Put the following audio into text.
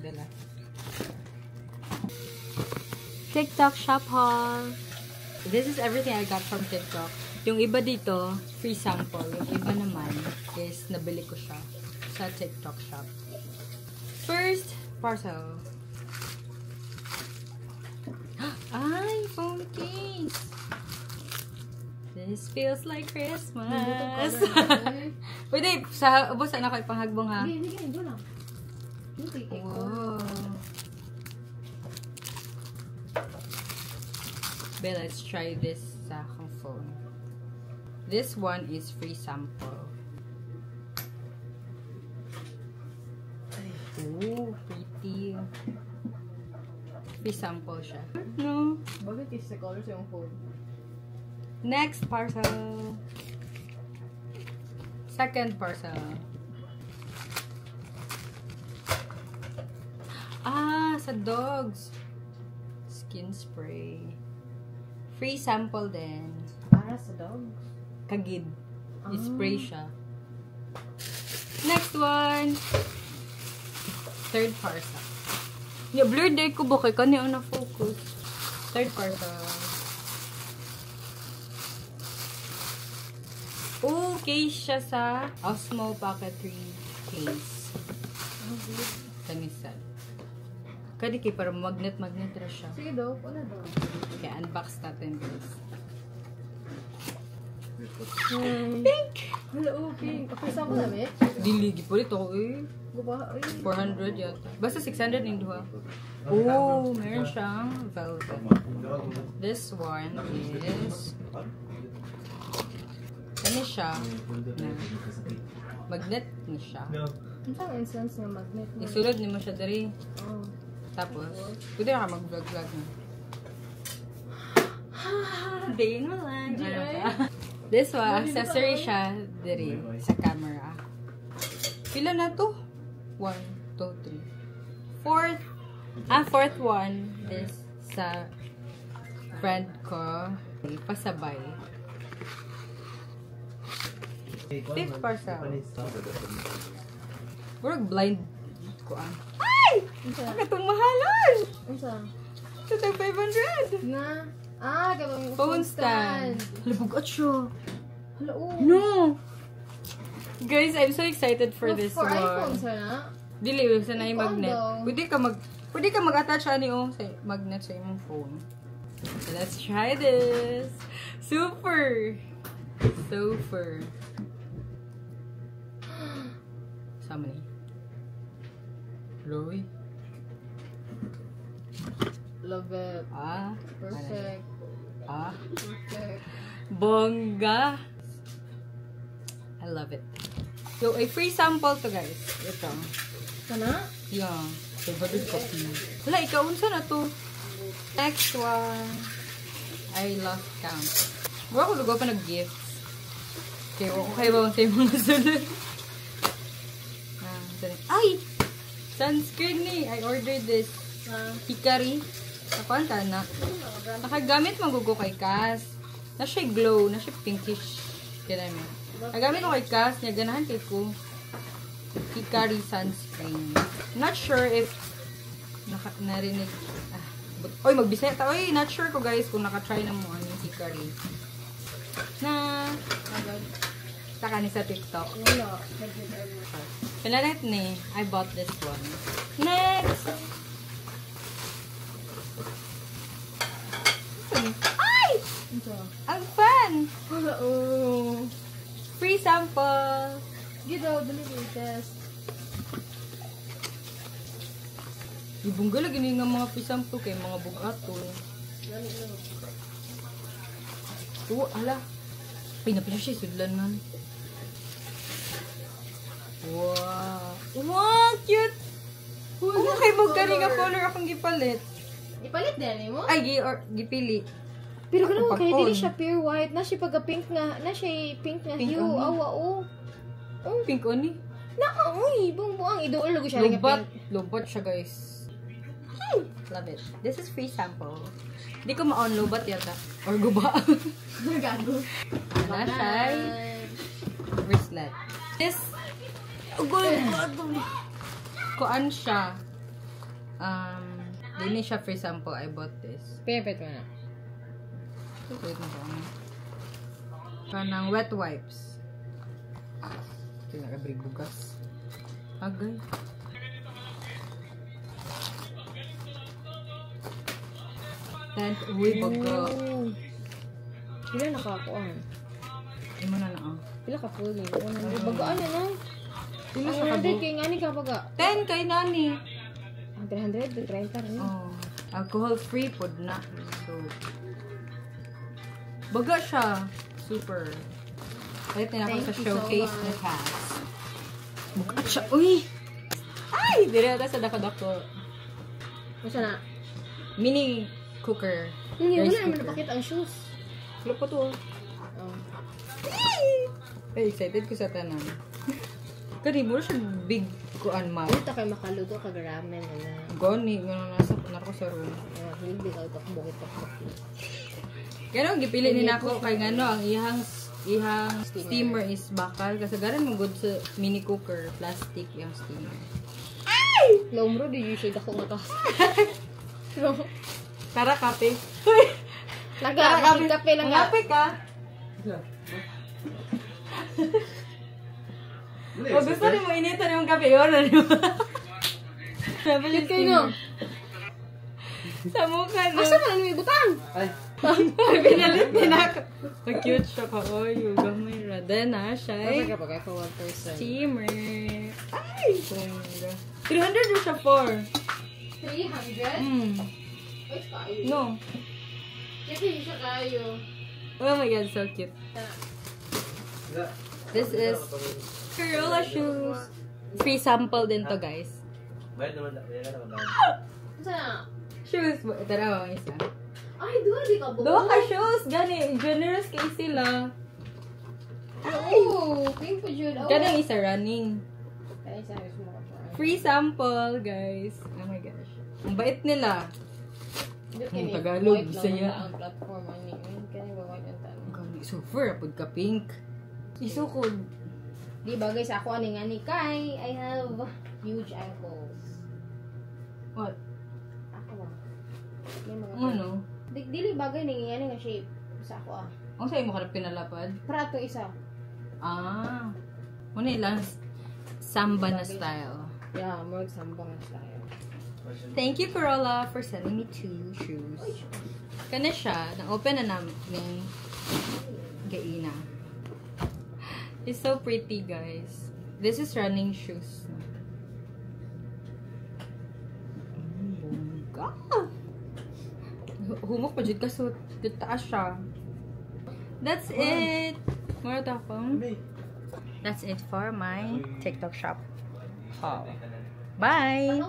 Bella. TikTok shop haul. This is everything I got from TikTok. Yung iba dito, free sample. Yung iba naman is nabili ko siya sa TikTok shop. First parcel. Ay, phone case. This feels like Christmas. Pwede, sa ubos na ko ipanghagbong ha. Sige, sige, go lang. Wow. Bella, let's try this sa akong phone. This one is free sample. Oh, pretty. Free sample siya. No. Bakit is the color sa yung phone? Next parcel. Second parcel. Ah, sa dogs. Skin spray. Free sample din. Para sa dogs? Kagid. I-spray siya. Next one. Third parcel. Yeah, blurred day ko ba kay kani ang na-focus. Third parcel. Oh, case siya sa Osmo Pocket 3 case. Kanisa. Kadi kay para magnet-magnet ra siya. Sige daw, wala daw. Okay, unbox natin guys. Pink! Hala, oh, pink. Okay, saan ko na, bitch? Dili, gipalit ako eh. Guba, ay. 400 yata. Basta 600 yung duha. Oh, meron siyang velvet. This one is... Ano siya? Na, magnet ni siya. Ano ang instance ng magnet mo? Isulod ni mo siya diri. Oh. Tapos, pwede ka mag-vlog-vlog na. Day in my life. Di Ano ay? ba? This one, accessory siya diri sa camera. Pila na to? 1, 2, 3. Fourth. Ah, fourth one. This sa friend ko. Pasabay. Fifth parcel. Murag blind ko ah. Ay! Unsa? Katong mahalan! Unsa? Ito tag 500! Na? Ah, katong Phone stand. Hala, bugat siya. Hala, oh. No! Guys, I'm so excited for this for one. iPhone, sana? Dili, sa na yung iPhone magnet. daw. Pwede ka mag-attach ani oh, sa magnet sa imong phone. So, let's try this. Super! Super. Sama ni. Roy. Love it. Ah. Perfect. Ah. Perfect. Bongga. I love it. So, a free sample to guys. Ito. Kana? Yeah. Favorite coffee. Wala, ikaw unsa na to. Next one. I lost count. Mura ko lugaw pa nag-gifts. Okay, okay ba sa mga sunod? Ah, ay! Sunscreen ni! I ordered this. Hikari. Nakuhaan ka na. Nakagamit magugo kay Cass. Na siya glow. Na siya pinkish. Ganun. Nagamit ko kay Cass. Niya ganahan kay ko. Hikari sunscreen. Not sure if narinig. Ah, but, oy, magbisaya ta. Oy, not sure ko guys kung nakatry na mo ang Hikari. Na saka ni sa TikTok. Wala. Kailangan ni, I bought this one. Next! Ay! Ang fun! Wala, oh. Free sample! Sige daw, dali ko i-test. Ibungga lagi ni nga mga free sample kay mga bugato. Dali lang. Oh, ala. Ay, napisa siya, sudlan man. Wow! Wow, cute! Uy, Oh, kay mo gani nga color akong gipalit. Ipalit din mo? Ay, gipili. Pero ganun kay Pag-on. dili siya pure white, na siya pagka pink nga, na siya pink nga Pink hue. only. Awa oh. Oh, pink oni. Na uy, buong iduol ko siya nga Lubat. pink. Lubat siya, guys. Love it. This is free sample. Hindi ko ma-on lubat yata. Or guba. Gago. Na siya bracelet. This, Ugoy, kuan siya. Dili siya free sample. I bought this. Pepet mo na. Wait mo ba? Kanang wet wipes. Ito bugas. Agay. Tent, uy, baga. Pila nakakuan? Imo na na, ah. Pila ka full ni? 100. Baga ano na? Pila sa kabo? 100 kay ngani ka baga? 10 kay nani. Ang 300, 30 rin. Oh, alcohol free pod na. So, baga siya. Super. Kahit na ako sa showcase ni Cass. Bukat siya. Uy! Ay! Dire ata sa dako-dako. Masa na? Mini cooker. Hindi, Rice wala naman cooker. napakita ang shoes. Wala pa to. Oh. Ay, excited ko sa tanan. Kani mo siya big kuan ma. Dito kay makaluto kag ramen ana. Gani nga nasa nako sa room. Ah, hindi ka takbok takbok. Kaya ang gipili ni nako kay ngano ang ihang ihang steamer is bakal kasagaran mo good sa mini cooker plastic yung steamer. Lomro di usually dako nga tas. Tara kape. Laga, kape lang nga. Kape ka. O gusto ni mo initan yung kape yun ano? Cute kayo no. Sa mukha no. Asa man may butang? Ay. Pinalit din ako. Ang cute siya ka. Oy, gamay ra. Then, ah, siya ay Kapag ka one person. steamer. Ay! Bongga. 300 ra siya for. 300? Mm. Ay, kayo. No. Kasi siya kayo. Oh my God, so cute. This is Corolla shoes. Free sample din to, guys. Bayad naman, bayad naman. Asa? Shoes. Tara, ang isa. Ay, duha di ka buo. Duha ka shoes. Gani, generous kay sila. Oo, pink po jud. Oh. Ganang isa running. Kaya sa ayos mo ka. Free sample, guys. Oh my gosh. Ang bait nila. Ang Tagalog, Bisaya. Ang platform ani. Kani ba white ang taon. Gani, super apod ka pink. Isukod. Di bagay sa ako ani ngani kay I have huge ankles. What? Ako ah. May mga Ano? Di, dili bagay ni ngani nga shape sa ako ah. Ang sa'yo mo ka na pinalapad? Para atong isa. Ah. Muna ilang samba na style. Yeah, more samba nga style. Thank you, Corolla, for sending me two shoes. Kana siya, na-open na namin gaina. It's so pretty, guys. This is running shoes. Bongga! Humok pa jud kaso taas siya. That's it! More ta akong. That's it for my TikTok shop haul. Bye!